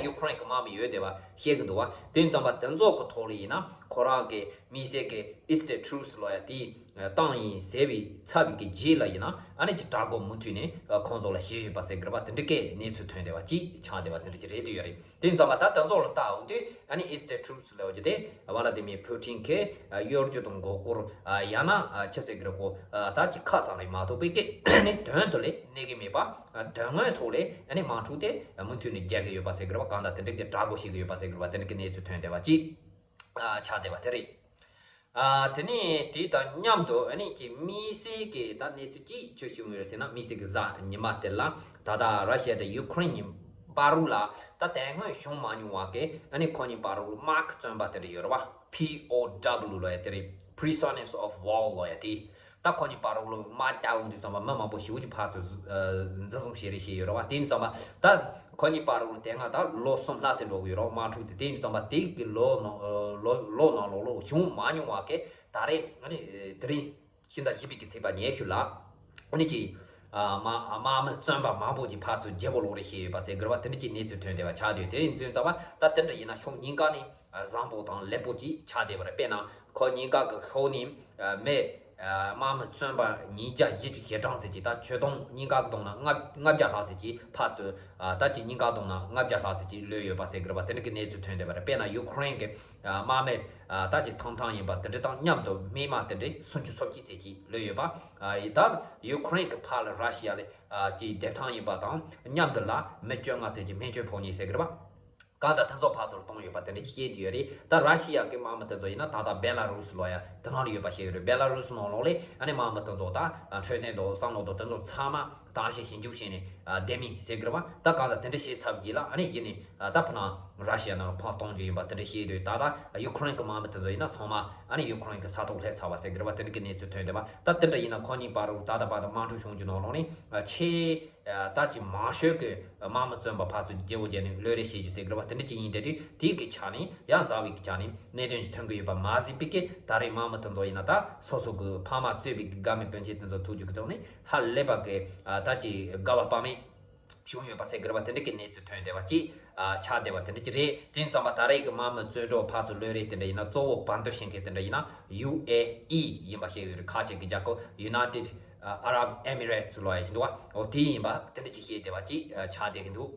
ཡུ་ཁུ་རེན་གྱི་དམག་མི་ཡོད་བསྡད་པ་བཤད་གི་འདུག་པ། དེ་ཡིན་དུས་ཙམ་པ་དེ་ཚོ་གི་ཐོག་ལ་ཡིན་ན་ཁོ་རང་གི་དམིགས་བསལ་གྱི་Eastern Troops ལབ་ཡ་དེ་བཏང་ཡིན་ཟེར་བའི་ཚར་བའི་གི་རྗེས་ལ་ཡིན་ན། ཨ་ནི་ཅིག་དྲག་རྒོལ་མུ་མཐུད་ནས་ཁོང་ཚོ་ལ་བྱས་ཡོད་པ་ཟེར་གི་རེད་པ། དེ་འདྲ་གི་གནས་ཚུལ་ཐོན་བསྡད་པ་ཅིག་ཆགས་བསྡད་པ་དེ་འདྲ་ཅིག་རེད་དུ་ཡོད་རེད། དེ་ཡིན་དུས་ཙམ་པ་ད་དེ་ཚོ་ལ་ལྟ་འོང་དུས། ཨ་ནི་Eastern Troops ལབ་རྒྱུ་དེ་ཝ་ལ་དི་མིར་ཕུ་ཊིན་གྱིས་གཡོ་སྒྱུ་དང་མགོ་སྐོར། ཡང་ན་ཆི་ཟེར་གི་རེད་གོ། ད་ཅིག་ཁ་ཙམ་རེད་མ་གཏོགས། པའི་གི་ཨ་ནི་དོན་དུ་ལ་གནས་ཀྱི་མེད་པ། དོན་དངོས་ཐོག་ལ་ཨ་ནི་དམག་འཁྲུག་དེ་མུ་མཐུད་ནས་རྒྱག་གི་ཡོད་པ་ཟེར་གི་རེད་པ། གང་ལྟར་དེ་འདྲ་གི་དྲག་རྒོལ་བྱེད་ཀྱི་ཡོད་པ་ཟེར་གི་རེད་པ། དེ་འདྲ་གི་གནས་ཚུལ་ཐོན་བསྡད་པ་ཅིག་ཆགས་བསྡད་པ་དེ་རེད། ཨ། དེ་ནས་དེ་དང་མཉམ་དུ་ཨ་ནི་ཅིག་དམིགས་བསལ་གྱི་ད་གནས་ཚུལ་ཅིག་ཅི་བྱུང་ཡོད་ཟེར་ན། དམིགས་བསལ་གྱི་གཟའ་ཉི་མ་དེ་ལ་ད་ལྟ་ར་ཤི་ཡ་དང་ཡུ་ཁུ་རེན་གཉིས་བར་ལ་ད་དེ་སྔོན་བྱུང་མ་མྱོང་བ་གི་ཨ་ནི་ཁོ་གཉིས་བར་ལ་དམག་གི་བཙོན་པ་དེ་འདྲ་ཡོད་རེད་པ། P O W ལབ་ཡ་དེ་རེད། Prisoners of War ལབ་ཡ་དེ། ད་ཁོ་གཉིས་བར་ལ་དམག་རྒྱག་འོང་དུས་ཙམ་པ་མི་མང་པོ་ཞེ་པོ་ཅིག་ཕར་ཚུར་འཛིན་བཟུང་བྱས་རེད་བྱས་ཡོད་རེད་པ། དེ་ཡིན་ཙམ་པ་ད་ཁོ་གཉིས་བར་ལ་དེ་སྔ་ད་ལོ་གསུམ་ལྷག་ཙམ་འགྲོ་གི་ཡོད་རེད་པ། དམག་འཁྲུག་དེ། དེ་ཡིན་ཙམ་པ་དེ་གི་ལོ་ནང་ལོ་ལོ་ནང་ལོགས་ལ་བྱུང་མ་མྱོང་བ་གི་ད་རེས་ཨ་ནི་དེ་རིང་ཕྱི་ཟླ་བཞི་པའི་གི་ཚེས་པ་ཉི་ཤུ་ལ་ཨ་ནི་ཅིག་དམག་དམག་མི་བཙོན་པ་མང་པོ་ཅིག་ཕར་ཚུར་བརྗེ་པོ་ལོག་རེད་བྱས་ཡོད་པ་ཟེར་གི་རེད་པ། དེ་འདྲ་ཅིག་གནས་ཚུལ་ཐོན་བསྡད་པ་ཆགས་བསྡད་ཡོད། དེ་ཡིན་ཙམ་པ་ད་དེ་འདྲ་ཡིན་ན་ཕྱོགས་གཉིས་ཀ་ནས་བཟང་པོ་དང་ལེགས་པོ་ཅིག་ཆགས་བསྡད་པ་རེད། དཔེར་ན་ཁོ་གཉིས་ཀ་གི་ཕྱོགས་ནས་མི་དམག་མི་བཙོན་པ་ཉིས་བརྒྱ་བཞི་བཅུ་ཞེ་གྲངས་ཙམ་ཅིག་ད་ཆོས་དུང་གཉིས་ཀ་གི་བསྡོམས་ན་ལྔ་ལྔ་བརྒྱ་ལྷག་ཙམ་ཅིག་ཕར་ཚུར། ད་ཅིག་གཉིས་ཀ་བསྡོམས་ན་ལྔ་བརྒྱ་ལྷག་ཙམ་ཅིག་ལོས་ཡོད་པ་ཟེར་གི་རེད་པ། དེ་འདྲ་གི་གནས་ཚུལ་ཐོན་བསྡད་པ་རེད། དཔེར་ན་ཡུ་ཁུ་རེན་གི་དམག་མི་ད་ཅིག་ཐང་ཐང་ཡིན་པ་དེ་འདྲ་དང་མཉམ་དུ་སྨྱོན་དམག་དེ་འདྲ་སུམ་ཅུ་སོ་གཅིག་ཙམ་ཅིག་ལོས་ཡོད་པ། ད་ཡུ་ཁུ་རེན་གི་ཕར་ལ་ར་ཤི་ཡ་ལ་ཅིག་བདེ་ཐང་ཡིན་པ་དང་མཉམ་དུ་ལ་མི་བཅོ་ལྔ་ཙམ་ཅིག་སྨན་བཅོས་ཕོག་མཁན་ཟེར་གི་རེད་པ། གང་ལྟར་དེ་ཚོ་ཕར་ཚུར་གཏོང་ཡོད་པ་དེ་འདྲ་ཞིག་བཤད་ཀྱི་ཡོད་རེད། ད་ར་ཤི་ཡ་གི་དམག་མི་དེ་ཚོ་ཡིན་ན་ད་ལྟ་བེ་ལ་རུ་སི་ལབ་ཡ་དེ་ནང་ལ་ཡོད་པ་ཞིག་ཡོད་རེད། བེ་ལ་རུ་སི་ནང་ལོགས་ལ་ཨ་ནི་དམག་མི་དེ་ཚོ་ད་འཕྲོད་བསྟེན་དང་བསམ་བློ་དང་དེ་ཚོ་ཚང་མ་བཏང་ཞིང་ཞིབ་འཇུག་བྱས་ནས་བསྡད་མིན་ཟེར་གི་རེད་པ། ད་གང་ལྟར་དེ་འདྲ་བྱས་ཚར་རྗེས་ལ་ཨ་ནི་གཞི་ནས་ད་ཕར་ནང་ར་ཤི་ཡ་ནང་ལ་ཕར་གཏོང་རྒྱུ་ཡིན་པ་དེ་འདྲ་བཤད་དུས། ད་ལྟ་ཡུ་ཁུ་རེན་གི་དམག་མི་དེ་ཚོ་ཡིན་ན་ཚང་མ་ཨ་ནི་ཡུ་ཁུ་རེན་གི་ས་ཐོག་སླེབས་ཚར་བ་ཟེར་གི་རེད་པ། དེ་འདྲ་གི་གནས་ཚུལ་ཐོན་བསྡད་པ། ད་དེ་འདྲ་ཡིན་ན་ཁོ་གཉིས་བར་དུ་ད་ལྟ་བར་དུ་དམག་འཁྲུག་བྱུང་རྒྱུ་ནང་ལོགས་ནས་ཆེས་ད་ཅིག་མང་ཤོས་ཀྱི་དམག་མི་བཙོན་པ་ཕར་ཚུར་བརྗེ་པོ་བརྒྱབ་ནས་ལོས་རེས་བྱེད་རྒྱུ་ཟེར་གི་རེད་པ། དེ་འདྲ་ཅིག་ཡིན་བསྡད་དུས། དེའི་གི་ཆ་ནས་ཡང་གཟའ་བའི་གི་ཆ་ནས་གནད་དོན་ཅིག་ཐོན་གི་ཡོད་པ་མ་ཟད། པའི་གི་ད་རེས་དམག་མི་དེ་ཚོ་ཡིན་ན་ད་སོ་སོ་གི་ཕ་མ་གཙོས་པའི་གི་དགའ་མོས་སྤུན་མཆེད་དེ་ཚོ་ཐུག་རྒྱུ་གི་ཐོག་ནས་ཧ་ལས་པ་གི་ད་ཅིག་དགའ་བ་དཔག་མེད་བྱུང་ཡོད་པ་ཟེར་གི་རེད་པ། དེ་འདྲ་གི་གནས་ཚུལ་ཐོན་བསྡད་པ་ཅིག་ཆགས་བསྡད་པ་དེ་འདྲ་ཅིག་རེད། དེ་ཡིན་ཙམ་པ་ད་རེས་གི་དམག་མི་བཙོན་གྲོལ་ཕར་ཚུར་ལོས་རེས་དེ་འདྲ་ཡིན་ན་གཙོ་བོ་བར་འདུམ་བྱེད་མཁན་དེ་འདྲ་ཡིན་ན་ཡུ་ཨེ་ཨི་ཡིན་པ་བཤད་ཡོད་རེད། ཁ་ཆེ་གི་རྒྱལ་ཁབ་United Arab Emirates ལབ་ཡ་ཅིག་འདུག་པ། འོ་དེ་ཡིན་པ་དེ་འདྲ་ཅིག་བཤད་བསྡད་པ་ཅིག་ཆགས་བསྡད་གི་འདུག་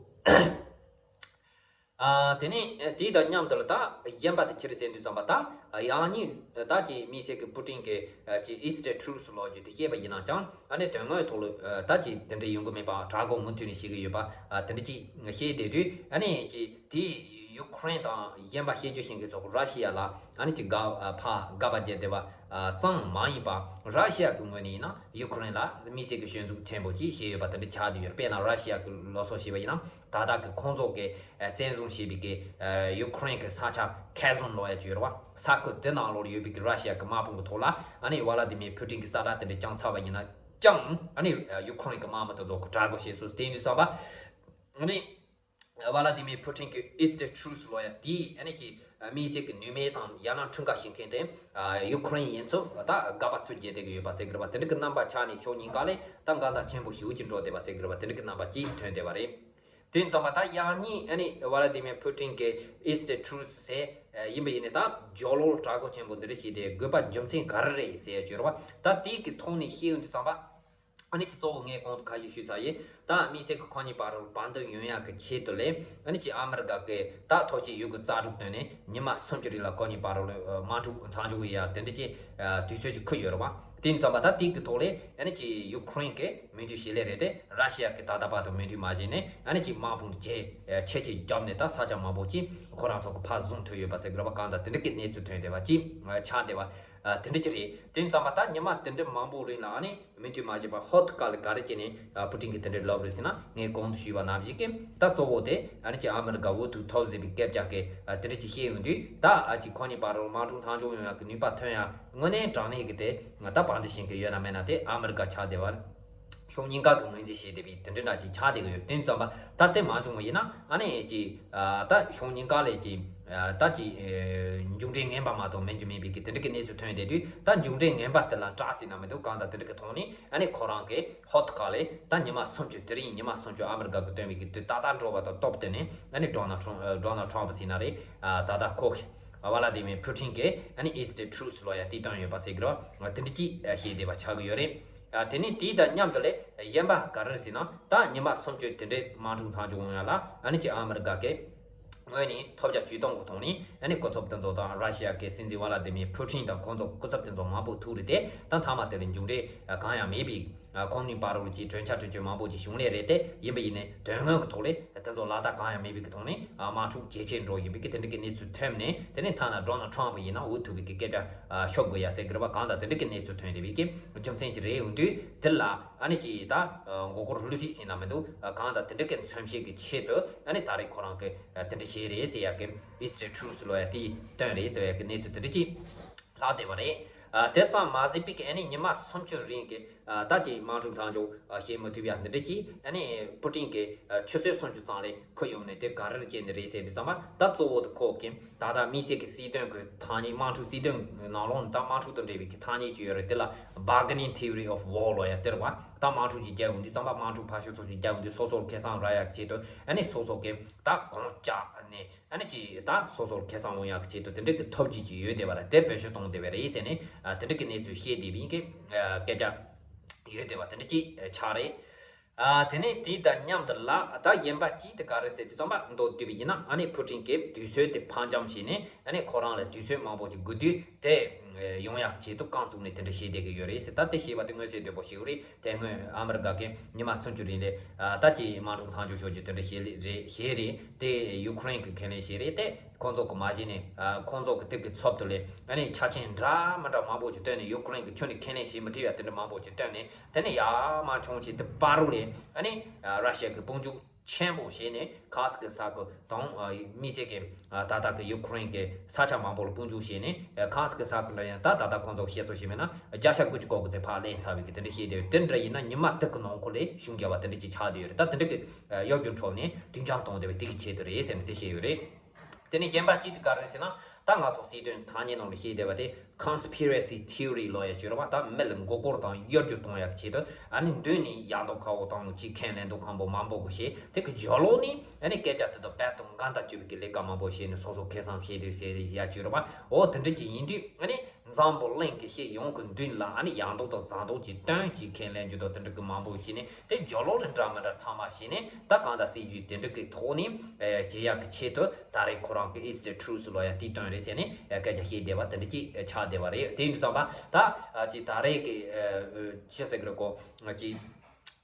ཨ། དེ་ནས་དེའི་དང་མཉམ་དུ་ལ་ད་གཞན་པ་དེ་ཕྱིར་གསལ་འདུག་བསམ་པ། ད་ཡང་སྙིང་ད་ཀྱི་དམིགས་བསལ་གྱི་པུ་ཏིན་གྱི་ཀྱི་Is it true ལོ་རྒྱུས་དེ་བཤད་པ་ཡིན་ན་ཀྱང་། ཨ་ནི་དོན་དངོས་ཐོག་ལ་ད་ཀྱི་དེ་འདྲ་ཡོང་གི་མེད་པ། དྲག་དགོས་མུ་མཐུད་ནས་བཤད་ཀྱི་ཡོད་པ། ཨ། དེ་འདྲ་ཅིག་བཤད་བསྡད་དུས། ཨ་ནི་ཀྱི་དེ་ཡུ་ཁུ་རེན་དང་གཞན་པ་བཤད་རྒྱུ་ཤེས་མཁན་ཚོ་ར་ཤི་ཡ་ལ། ཨ་ནི་ཀྱི་དགའ་ཕ་དགའ་པ་བརྒྱབ་བསྡད་པ་ཙམ་མ་ཡིན་པ། ར་ཤི་ཡ་གི་ངོས་ནས་ཡིན་ན་ཡུ་ཁུ་རེན་ལ་དམིགས་བསལ་གྱི་ཞེན་འཛུགས་ཆེན་པོ་ཅིག་བྱས་ཡོད་པ་དེ་འདྲ་ཆགས་བསྡད་ཡོད། དཔེར་ན་ར་ཤི་ཡ་གི་ལོ་སོ་བྱས་པ་ཡིན་ན། ད་ལྟ་གི་ཁོང་ཚོ་གི་བཙན་བཟུང་བྱས་པའི་གི་ཡུ་ཁུ་རེན་གི་ས་ཆ་ཁེར་སོན་ལོ་ཡ་ཅིག་ཡོད་རེད་བ། ས་ཁུལ་དེ་ནང་ལོགས་ཡོད་པའི་གི་ར་ཤི་ཡ་གི་དམག་དཔུང་གི་ཐོག་ལ། ཨ་ནི་ཝ་ལ་དི་མིར་ཕུ་ཏིན་གི་ས་ཁྲ་དེ་འདྲ་བརྐྱངས་ཚར་བ་ཡིན་ན་ཀྱང་། ཨ་ནི་ཡུ་ཁུ་རེན་གི་དམག་མི་དེ་ཚོ་གི་དྲག་དགོས་བྱེད་སོ་དེ་འདུག་བསམ་པ། ཨ་ནི་ཝ་ལ་དི་མིར་ཕུ་ཏིན་གི་Is it true ལོ་ཡ་དེ། ཨ་ནི་ཀྱི་དམིགས་བསལ་གྱི་ནུས་མེད་དང་ཡང་ན་འཁྲུངས་སྐར་བྱེད་མཁན་དེ་ཡུ་ཁུ་རེན་ཡིན་ཚུལ་ད་དགག་པ་ཚུར་བརྒྱབ་བསྡད་ཀྱི་ཡོད་པ་ཟེར་གྱི་རེད་པ། དེ་འདྲ་གི་རྣམ་པ་ཆགས་ནས་ཕྱོགས་གཉིས་ཀ་ལས་ད་འགལ་ཟླ་ཆེན་པོ་ཞེ་པོ་ཅིག་འགྲོ་བསྡད་པ་ཟེར་གྱི་རེད་པ། དེ་འདྲ་གི་རྣམ་པ་ཅིག་ཐོན་བསྡད་པ་རེད། དེ་ཙམ་པ་ད་ཡང་སྙིང་ཨ་ནི་ཝ་ལ་དི་མིར་ཕུ་ཏིན་གི་Is it true ཟེར་ཡིན་པ་ཡིན་ནའི། ད་ཇོ་ལོ་དྲག་པོ་ཆེན་པོ་འདི་འདྲ་ཞིག་དེ་དགོས་པ་རྒྱུ་མཚན་ག་རེ་རེད་ཟེར་ཡ་ཅིག་ཡོད་རེད་པ། ད་དེའི་གི་ཐོག་ནས་བཤད་ཡོང་དུས་ཙམ་པ། ཨ་ནི་ཅི་གཙོ་བོ་ངས་གོང་དུ་ཁ་ཤས་ཞུས་ཚར་ཡིན། ད་དམིགས་བསལ་གྱི་ཁོ་གཉིས་བར་ལ་བར་འདུམ་ཡོང་ཡག་གི་ཆེད་དུ་ལས། ཨ་ནི་ཅི་ཨ་མི་རི་ཀ་གི་ད་ཐོབ་ཆས་ཡོད་དགུ་རྩལ་སྤྲུགས་བཏོན་ནས་ཉི་མ་སུམ་ཅུ་རིང་ལ་ཁོ་གཉིས་བར་ལ་དམག་འཁྲུག་མཚམས་འཇོག་ཡ་དེ་འདྲ་ཅིག་དུས་ཚོད་ཅིག་འཁུར་ཡོད་རེད་པ། དེ་ཙམ་པ་ད་དེ་གི་ཐོག་ལས། ཨ་ནི་ཅི་ཡུ་ཁུ་རེན་གི་མོས་མཐུན་བྱེད་ལེ་རེད་དེ། ར་ཤི་ཡ་གི་ད་ལྟ་བར་དུ་མོས་མཐུན་མ་བྱས་ནས། ཨ་ནི་ཅི་དམག་དཔུང་ཇེ་ཆེ་ཆེ་བརྒྱབ་ནས་ད་ས་ཆ་མང་པོ་ཅིག་ཁོ་རང་ཚོ་གི་ཕར་བཟུང་ཐུབ་ཡོད་པ་ཟེར་གི་རེད་པ། གང་ལྟར་དེ་འདྲ་གི་གནས་ཚུལ་ཐོན་བསྡད་པ་ཅིག་ཆགས་བསྡད་པ། ཨ། དེ་འདྲ་ཅིག་རེད། དེ་ཙམ་པ་ད་ཉི་མ་དེ་འདྲ་མང་པོ་རིང་ལ་ཨ་ནི་མོས་མཐུན་མ་བྱས་པར་ཧོད་ཀ་ལ་ག་རེ་བྱས་ནས། ཨ། པུ་ཏིན་གྱིས་དེ་འདྲ་ལབ་རེད་ཟེར་ན། ངས་གོང་དུ་ཞུས་པ་ནང་བཞིན་གྱི་ད་གཙོ་བོ་དེ་ཨ་ནི་ཅི་ཨ་མི་རི་ཀ་འུ་ཐུག་ཐོབ་ཟེར་བའི་སྐད་ཆ་གི། ཨ། དེ་འདྲ་ཅིག་བཤད་ཡོང་དུས། ད་ཨ་ཅི་ཁོ་གཉིས་བར་ལ་དམག་འཁྲུག་མཚམས་འཇོག་ཡོང་ཡག་གི་ནུས་པ་ཐོན་ཡག་དངོས་གནས་དྲང་གནས་ཀྱི་དེ་ད་བར་འདུམ་བྱེད་མཁན་ཡོད་ན་མེད་ན་དེ་ཨ་མི་རི་ཀ་ཆགས་བསྡད་པ། ཕྱོགས་གཉིས་ཀ་གི་ངོས་འཛིན་བྱས་བསྡད་པའི་དེ་འདྲ་འདྲ་ཅིག་ཆགས་བསྡད་ཀྱི་ཡོད། དེ་ཙམ་པ་ད་དེ་མ་བྱུང་བ་ཡིན་ན། ཨ་ནི་ཅི། ཨ། ད་ཕྱོགས་གཉིས་ཀ་ལས་ཀྱི། ཨ། ད་ཀྱི། ཨེ། མཇུག་འབྲས་ངན་པ་མ་གཏོགས་མེད་རྒྱུ་མེད་པའི་གི་དེ་འདྲ་གི་གནས་ཚུལ་ཐོན་བསྡད་དུས། ད་མཇུག་འབྲས་ངན་པ་དེ་ལ་སྐྲག་ཟིན་ན་མི་འདུག་གང་ལྟར་དེ་འདྲ་གི་ཐོག་ནས་ཨ་ནི་ཁོ་རང་གི་ཧོད་ཀ་ལས་ད་ཉི་མ་སུམ་ཅུ། དེ་རིང་ཉི་མ་སུམ་ཅུ་ཨ་མི་རི་ཀ་གི་བཏོན་པའི་གི་དུས་ཏག་ཏག་འགྲོ་བ་དང་སྟབས་བསྟུན་ནས། ཨ་ནི་ཌོ་ནལ་ཊམ། ཨ། ཌོ་ནལ་ཊམ་ཟེར་ན་རེད། ཨ། ད་ལྟ་ཁོ་གི་ཝ་ལ་དི་མིར་ཕུ་ཏིན་གི་ཨ་ནི་Is it true ལོ་ཡ་དེ་བཏོན་ཡོད་པ་ཟེར་གི་རེད་པ། དེ་འདྲ་ཅིག་བཤད་བསྡད་པ་ཆགས་ཀྱི་ཡོད་རེད། ཨ། དེ་ནས་དེའི་དང་མཉམ་དུ་ལས་གཞན་པ་ག་རེ་ཟེར་ན། ད་ཉི་མ་སུམ་ཅུ་དེ་འདྲའི་དམག་འཁྲུག་མཚམས་འཇོག་ཡོང་ཡ་ལ། ཨ་ནི་ཅི་ཨ་མི་རི་ཀ་གི་ངོས་ནས་ཐོབ་རྒྱ་ཇུས་གཏོང་གི་ཐོག་ནས། ཨ་ནི་སྐུ་ཚབ་དེ་ཚོ་དང་། ར་ཤི་ཡ་གི་སྲིད་འཛིན་ཝ་ལ་དི་མིར་ཕུ་ཏིན་དང་ཁོང་ཚོ་སྐུ་ཚབ་དེ་ཚོ་མང་པོ་ཐུག་རེད་དེ། ད་མཐའ་མ་དེ་ལ་མཇུག་འབྲས་གང་ཡང་མེད་པའི། ཨ། ཁོང་གཉིས་བར་ལ་ཅིག་གྲོས་འཆར་གྲོས་ཆོད་མང་པོ་ཅིག་བྱུང་ལེ་རེད་དེ། ཡིན་པ་ཡིན་ནའི་དོན་དངོས་ཀྱི་ཐོག་ལས་དེ་ཚོ་ལག་བསྟར་གང་ཡང་མེད་པའི་གི་ཐོག་ནས། ཨ། དམག་འཁྲུག་ཇེ་ཆེར་འགྲོ་བཞིན་པའི་གི་དེ་འདྲ་གི་གནས་ཚུལ་ཐོན་ནས། དེ་ནས་ཐ་ན་ཌོ་ནལ་ཊམ་ཡིན་ན་འུ་ཐུག་པའི་གི་སྐད་ཆ། ཨ། ཤོབ་དགོས་ཡ་ཟེར་གི་རེད་པ། གང་ལྟར་དེ་འདྲ་གི་གནས་ཚུལ་ཐོན་བསྡད་པའི་གི་རྒྱུ་མཚན་ཅིག་རེད། འོན་ཏེ་དེ་ལ་ཨ་ནི་ཅི་ད། ཨ། མགོ་སྐོར་བསླུ་བྲིད་ཟེར་ན་མི་འདུག་གང་ལྟར་དེ་འདྲ་གི་མཚོན་བྱེད་ཀྱི་ཆེད་དུ། ཨ་ནི་ད་རེས་ཁོ་རང་གི་དེ་འདྲ་བྱས་རེད་ཟེར་ཡ་གི། Is it true ལོ་ཡ་དེ་བཏོན་རེད་ཟེར་ཡ་གི་གནས་ཚུལ་དེ་འདྲ་ཅིག་ལྷག་བསྡད་པ་རེད། ཨ། དེ་ཙམ་མ་ཟད་པའི་གི་ཨ་ནི་ཉི་མ་སུམ་ཅུ་རིང་གི། ཨ། ད་ཅིག་དམག་འཁྲུག་མཚམས་འཇོག་བྱེད་མི་ཐུབ་ཡ་འདི་འདྲ་ཅིག་ཨ་ནི་པུ་ཏིན་གི། ཨ། ཆུ་ཚོད་སུམ་ཅུ་ཙམ་ལས་འཁོར་ཡོང་ནས་དེ་ག་རེར་བྱས་ནས་རེད་ཟེར་དུས་ཙམ་པ། ད་གཙོ་བོ་དེ་ཁོ་གི་ད་ལྟ་དམིགས་བསལ་གི་སྲིད་དོན་གི་ཐག་ཉེ། དམག་འཁྲུག་སྲིད་དོན་ནང་ལོགས་ནས་ད་དམག་འཁྲུག་དང་འབྲེལ་བའི་གི་ཐག་ཉེ་ཅིག་ཡོད་རེད། དེ་ལ་Bargaining Theory of War ལོ་ཡ་དེ་རེད་པ། ད་དམག་འཁྲུག་ཅིག་རྒྱག་ཡོང་དུས་ཙམ་པ། དམག་འཁྲུག་ཕར་ཕྱོགས་ཚོ་ཞིག་རྒྱག་ཡོང་དུས། སོ་སོར་ཁེ་བཟང་རག་ཡ་ཆེད་དུ། ཨ་ནི་སོ་སོ་གི་ད་གོང་བཅག་ནས། ཨ་ནི་ཅི་ད་སོ་སོར་ཁེ་བཟང་ཡོང་ཡག་གི་ཆེད་དུ་དེ་འདྲ་གི་ཐབས་ཇུས་ཅིག་ཡོད་བསྡད་པ་རེད། དེ་བེད་སྤྱོད་གཏོང་བསྡད་པ་རེད་ཟེར་ནས། ཨ། དེ་འདྲ་གི་གནས་ཚུལ་བཤད་བསྡད་པའི་གི། ཨ། སྐད་ཆ་ཡོད་བསྡད་པ་དེ་འདྲ་ཅིག་ཆགས་རེད། ཨ། དེ་ནས་དེའི་དང་མཉམ་དུ་ལ་ད་གཞན་པ་གཅིག་དེ་ག་རེ་ཟེར་དུས་ཙམ་པ། མདོར་བསྡུས་པ་ཡིན་ན་ཨ་ནི་ཕུ་ཏིན་གྱིས་དུས་ཚོད་དེ་ཕར་འགྱངས་བྱས་ནས། ཨ་ནི་ཁོ་རང་ལ་དུས་ཚོད་མང་པོ་ཅིག་དགོས་དུས་དེ། ཨ། ཡོང་ཡག་ཆེད་དུ་རྐང་བཙུགས་ནས་དེ་འདྲ་བྱས་བསྡད་ཀྱི་ཡོད་རེད་ཟེར། ད་དེ་བཤད་པ་དེ་མངོན་གསལ་དོད་པོ་ཞིག་རེད། དེ་སྔོན་ཨ་མི་རི་ཀ་གིས་ཉི་མ་སུམ་ཅུ་རིང་ལ། ཨ། ད་ཅིག་དམག་འཁྲུག་མཚམས་འཇོག་ཞུ་རྒྱུ་དེ་འདྲ་བྱས་ལེ་རེད། བྱས་རེད་དེ། ཡུ་ཁུ་རེན་གྱིས་ཁས་ལེན་བྱས་རེད་དེ། ཁོང་ཚོ་གིས་མ་བྱས་ནས། ཨ། ཁོང་ཚོ་གི་དེབ་ཀྱི་ཚབ་ཏུ་ལས། ཨ་ནི་ཆ་རྐྱེན་འདྲ་མི་འདྲ་མང་པོ་ཅིག་བཏོན་ནས། ཡུ་ཁུ་རེན་གྱིས་ཁྱོན་ནས་ཁས་ལེན་བྱེད་མི་ཐུབ་ཡ་དེ་འདྲ་མང་པོ་ཅིག་བཏོན་ནས། དེ་ནས་ཡར་མར་མཆོང་བྱས་དེ་བར་རུ་ལས། ཨ་ནི། ཨ། ར་ཤི་ཡ་གིས་དཔུང་འཇུག་ཆེན་པོ་བྱས་ནས་ཁ་སི་ཀི་ས་ཁུལ་དང་། ཨ། དམིགས་བསལ་གྱི། ཨ། ད་ལྟ་གི་ཡུ་ཁུ་རེན་གྱི་ས་ཆ་མང་པོ་ལ་དཔུང་འཇུག་བྱས་ནས། ཨ། ཁ་སི་ཀི་ས་ཁུལ་འདྲ་ཡང་ད་ད་ལྟ་ཁོང་ཚོ་བཤད་སྲོལ་ཞིག་མིན་ན་བརྒྱ་ཆ་དགུ་བཅུ་གོ་དགུ་ཙམ་ཕར་ལེན་ཚར་བའི་གི་དེ་འདྲ་བཤད་བསྡད་ཡོད། དེ་འདྲ་ཡིན་ན་ཉི་མ་དག་གི་ནང་འཁོད་ལ་གཞུང་བརྒྱབ་པ་དེ་འདྲ་ཅིག་ཆགས་བསྡད་ཡོད་རེད། ད་དེ་འདྲ་གི། ཨ། གཡོ་སྒྱུ་འཕྲོ་ནས་དུས་འགྱངས་གཏོང་བསྡད་པ་དེ་གི་ཆེད་དུ་རེད་ཟེར་ནས་དེ་བཤད་ཡོད་རེད། དེ་ནས་གཞན་པ་གཅིག་དེ་ག་རེ་ཟེར་ན། ད་ང་ཚོ་སྲིད་དོན་ཐ་སྙད་ནང་ལ་བཤད་བསྡད་པ་དེ། Conspiracy theory ལོ་ཡ་ཅིག་ཡོད་རེད་པ། ད་མི་ལ་མགོ་སྐོར་དང་གཡོ་སྒྱུ་གཏོང་ཡག་ཆེད་དུ། ཨ་ནི་མདུན་ནས་ཡག་མདོག་ཁ་པོ་དང་ཅིག་ཁས་ལེན་མདོག་ཁ་པོ་མང་པོ་གི་བྱས། དེ་གི་ལྗོངས་ལོགས་ནས་ཨ་ནི་སྐད་ཆ་དེ་དང་རྦད་དེ་འགལ་ཟླ་བྱེད་པའི་གི་ལས་ཀ་མང་པོ་བྱས་ནས་སོ་སོ་ཁེ་བཟང་བྱས་དུས་ཟེར་ཡ་ཅིག་ཡོད་རེད་པ། འོ་དེ་འདྲ་ཅིག་ཡིན་དུས། ཨ་ནི། འཛམ་བུ་གླིང་གི་སྤྱི་ཡོངས་ཀྱི་མདུན་ལ་ཨ་ནི་ཡག་མདོག་དང་བཟང་མདོག་ཅིག་སྟོན་ཅིག་ཁས་ལེན་རྒྱུ་དང་དེ་འདྲ་གི་མང་པོ་བྱས་ནས་དེ་རྒྱབ་ལོགས་ལ་འདྲ་མི་འདྲ་ཚང་མ་བྱས་ནས་ད་གང་ལྟར་སྲིད་ཇུས་དེ་འདྲ་གི་ཐོག་ནས་བྱེད་ཡག་གི་ཆེད་དུ་ད་རེས་ཁོ་རང་གི་Is it true ལབ་ཡག་དེ་བཏོན་རེད་ཟེར་ནས་སྐད་ཆ་བཤད་བསྡད་པ་དེ་འདྲ་ཅིག་ཆགས་བསྡད་པ་རེད། དེ་ཡིན་དུས་ཙམ་པ་ད་ཅིག་ད་རེས་ཀྱི་ཅི་ཟེར་གི་རེད་གོ་ཅིག་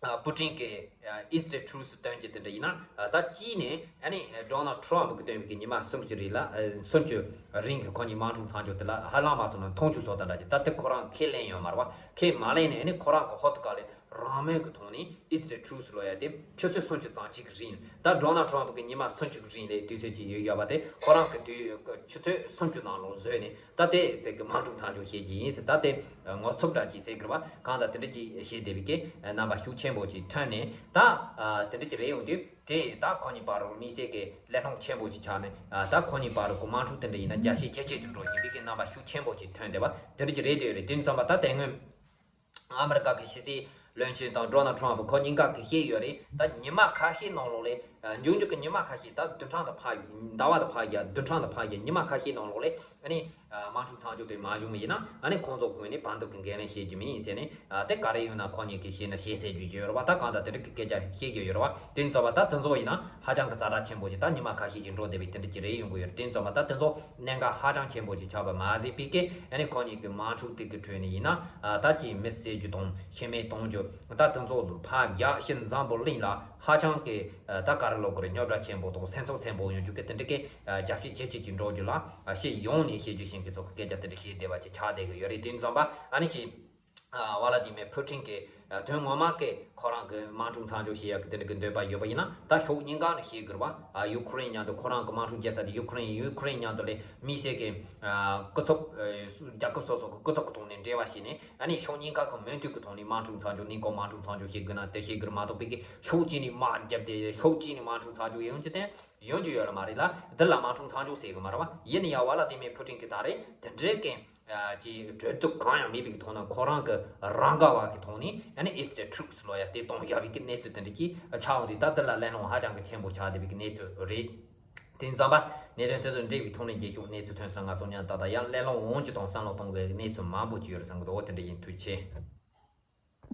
ཨ། པུ་ཏིན་གྱིས་ཨ། Is it true སྟོན་གྱི་དེ་འདྲ་ཡིན་ན། ཨ། ད་གཅིག་ནས་ཨ་ནི་ཌོ་ནལ་ཊམ་གྱིས་སྟོན་པའི་གི་ཉི་མ་སུམ་ཅུ་རིང་ལ། ཨ། སུམ་ཅུ་རིང་གི་ཁོ་གཉིས་དམག་འཁྲུག་མཚམས་འཇོག་དེ་ལ་ཧ་ལམ་མ་སོང་ན་མཐོང་ཆུང་བཟོ་ད་འདྲ་ཅིག་ད་དེ་ཁོ་རང་ཁས་ལེན་ཡོད་མ་རེད་བ། ཁས་མ་ལེན་ནས་ཨ་ནི་ཁོ་རང་གི་ཧོ་ཏི་ཀ་ལས་རང་མོས་ཀྱི་ཐོག་ནས་Is it true ལབ་ཡ་དེ་ཆུ་ཚོད་སུམ་ཅུ་ཙམ་ཅིག་གི་རིང་ད་ཌོ་ནལ་ཊམ་གྱིས་ཉི་མ་སུམ་ཅུ་གི་རིང་ལ་དུས་ཚོད་ཅིག་ཡོད་ཡོད་པ་དེ་ཁོ་རང་གི་དུས་ཆུ་ཚོད་སུམ་ཅུ་ནང་ལོགས་བཟོས་ནས། ད་དེ་ཟེར་གི་དམག་འཁྲུག་མཚམས་འཇོག་བྱེད་ཀྱི་ཡིན་ཟེར། ད་དེ་ངོ་ཚབ་འདྲ་ཅིག་ཟེར་གི་རེད་བ། གང་ལྟར་དེ་འདྲ་ཅིག་བཤད་བསྡད་པའི་གི་རྣམ་པ་ཤུགས་ཆེན་པོ་ཅིག་ཐོན་ནས། ད་དེ་འདྲ་ཅིག་རེད་ཡོང་དུས་དེ་ད་ཁོ་གཉིས་བར་དུ་དམིགས་བསལ་གི་གླེང་སློང་ཆེན་པོ་ཅིག་ཆགས་ནས། ད་ཁོ་གཉིས་བར་དུ་དམག་འཁྲུག་དེ་འདྲ་ཡིན་ན་རྒྱ་ཆེ་ཇེ་ཆེ་དུ་འགྲོ་བཞིན་པའི་གི་རྣམ་པ་ཤུགས་ཆེན་པོ་ཅིག་ཐོན་བསྡད་པ་དེ་འདྲ་ཅིག་རེད་འདོད་རེད། དེ་ཙམ་པ་ད་དེ་སྔོན། ཨ་མི་རི་ཀ་གི་ཕྱི་སྲིད་བློན་ཆེན་དང་ཌོ་ནལ་ཊམ་ཁོ་གཉིས་ཀ་གིས་བཤད་ཡོད་རེད། ད་ཉི་མ་ཁ་ཤས་ནང་ལོགས་ལས། ཨ། མཇུག་མཇུག་གི་ཉི་མ་ཁ་ཤས་ད་བདུན་ཕྲག་དང་ཕ། ཟླ་བ་དང་ཕ་གི་བདུན་ཕྲག་དང་ཕ་གི་ཉི་མ་ཁ་ཤས་ནང་ལོགས་ལས་ཨ་ནི། ཨ། དམག་འཁྲུག་མཚམས་འཇོག་དེ་མ་བྱུང་བ་ཡིན་ན་ཨ་ནི་ཁོང་ཚོ་ངོས་ནས་བར་འདུམ་གི་འགན་ལེན་བྱེད་རྒྱུ་མིན་ཟེར་ནས། ཨ། དེ་ག་རེ་ཡོང་ན་ཁོ་གཉིས་ཀྱིས་བཤད་ན་བཤད་ཟེར་རྒྱུ་ཅིག་ཡོད་རེད་བ། ད་གང་ལྟར་དེ་འདྲ་གི་སྐད་ཆ་བཤད་རྒྱུ་ཡོད་རེད་བ། དེ་ཚོ་བ་ད་དེ་ཚོ་ཡིན་ན་ཧ་ཅང་གི་ཛ་དྲག་ཆེན་པོ་ཞིག་ད་ཉི་མ་ཁ་ཤས་ཀྱི་འགྲོ་བསྡད་པའི་དེ་འདྲ་ཅིག་རེད་ཡོང་གི་ཡོད་རེད། དེ་ཚོ་བ་ད་དེ་ཚོ་གནད་འགག་ཧ་ཅང་ཆེན་པོ་ཞིག་ཆགས་པ་མ་ཟད་པའི་གི་ཨ་ནི་ཁོ་གཉིས་ཀྱི་དམག་འཁྲུག་དེ་གི་ཁྲོད་ནས་ཡིན་ན། ཨ། ད་ཅིག་མི་བསད་རྒྱུ་དང་ཤི་རྨས་གཏོང་རྒྱུ། ད་དེ་ཚོ་ཕར་རྒྱག་ཕྱིར་འཛམ་བུ་གླིང་ལ་ཧ་ཅང་གི་ད་ག་རེ་ལབ་དགོས་རེད། རྙོག་དྲ་ཆེན་པོ་དང་སེམས་ཚབས་ཆེན་པོ་ཡོང་རྒྱུ་གི་དེ་འདྲ་གི་རྒྱབ་བཤད་ཇེ་ཆེ་ཅིག་འགྲོ་རྒྱུ་ལ། ཨ། སྤྱི་ཡོངས་ནས་བཤད་རྒྱུ་ཞིག་གི་ཚོགས་ཀྱི་སྐད་ཆ་དེ་འདྲ་བཤད་བསྡད་པ་ཅིག་ཆགས་བསྡད་ཀྱི་ཡོད་རེད། དེ་ཙམ་པ་ཨ་ནི་ཅིག་ཨ། ཝ་ལ་ཏི་མེ་ཕུ་ཏིན་གྱིས་དོན་ངོ་མ་གི་ཁོ་རང་གི་དམག་འཁྲུག་མཚམས་འཇོག་བྱེད་ཡག་གི་དེ་འདྲ་གི་འདོད་པ་ཡོད་པ་ཡིན་ན། ད་ཕྱོགས་གཉིས་ཀ་ནས་བཤད་དགོས་རེད་བ། ཨ། ཡུ་ཁུ་རེན་མཉམ་དུ་ཁོ་རང་གི་དམག་འཁྲུག་རྒྱག་ས་དེ་ཡུ་ཁུ་རེན་ཡུ་ཁུ་རེན་མཉམ་དུ་ལས་དམིགས་བསལ་གྱི། ཨ། སྐུ་ཚབ། ཨ། རྒྱལ་ཁབ་སོ་སོ་གི་སྐུ་ཚབ་ཀྱི་ཐོག་ནས་འབྲེལ་བ་བྱས་ནས། ཨ་ནི་ཕྱོགས་གཉིས་ཀ་གི་མོས་མཐུན་གྱི་ཐོག་ནས་དམག་འཁྲུག་མཚམས་འཇོག་གནས་སྐབས་དམག་འཁྲུག་མཚམས་འཇོག་བྱེད་དགོས་ན་དེ་བྱེད་དགོས་རེད་མ་གཏོགས། པའི་གི་ཕྱོགས་གཅིག་ནས་དམག་བརྒྱབ་སྟེ་ཕྱོགས་གཅིག་ནས་དམག་འཁྲུག་མཚམས་འཇོག་ཡོང་རྒྱུ་དེ་ཡོང་རྒྱུ་ཡོད་ལ་མ་རེད་ལ། དེ་ལ་དམག་འཁྲུག་མཚམས་འཇོག་ཟེར་གི་མ་རེད་བ། ཡིན་ན་ཡང་ཝ་ལ་ཏི་མེ་ཕུ་ཏིན་གྱིས་ད་རེས་དེ་འདྲའི་གི། ཨ། ཅིག་གྲོས་བསྡུར་གང་ཡང་མེད་པའི་གི་ཐོག་ནས་ཁོ་རང་གི་རང་དགའ་བ་གི་ཐོག་ནས། ཨ་ནི་Is it true ལབ་ཡ་དེ་གཏོང་བཞག་པའི་གི་གནས་ཚུལ་དེ་འདྲ་ཅིག་ཆགས་འོང་དུས། ད་དེ་ལ་གླེང་སློང་ཧ་ཅང་གི་ཆེན་པོ་ཆགས་བསྡད་པའི་གི་གནས་ཚུལ་རེད། དེ་ཙམ་པ་གནད་དོན་དེ་ཚོ་འབྲེལ་བའི་ཐོག་ནས་རྒྱས་ཤོག་གནས་ཚུལ་ཐོན་སོང་། ང་ཚོ་མཉམ་ད་ལྟ་ཡང་གླེང་སློང་འོང་རྒྱུ་དང་བསམ་བློ་གཏོང་དགོས་གི་གནས་ཚུལ་མང་པོ་ཅིག་ཡོད་རེད་བསམ་གི་འདུག་འོ་དེ་འདྲ་ཡིན། ཐུགས་རྗེ་ཆེ།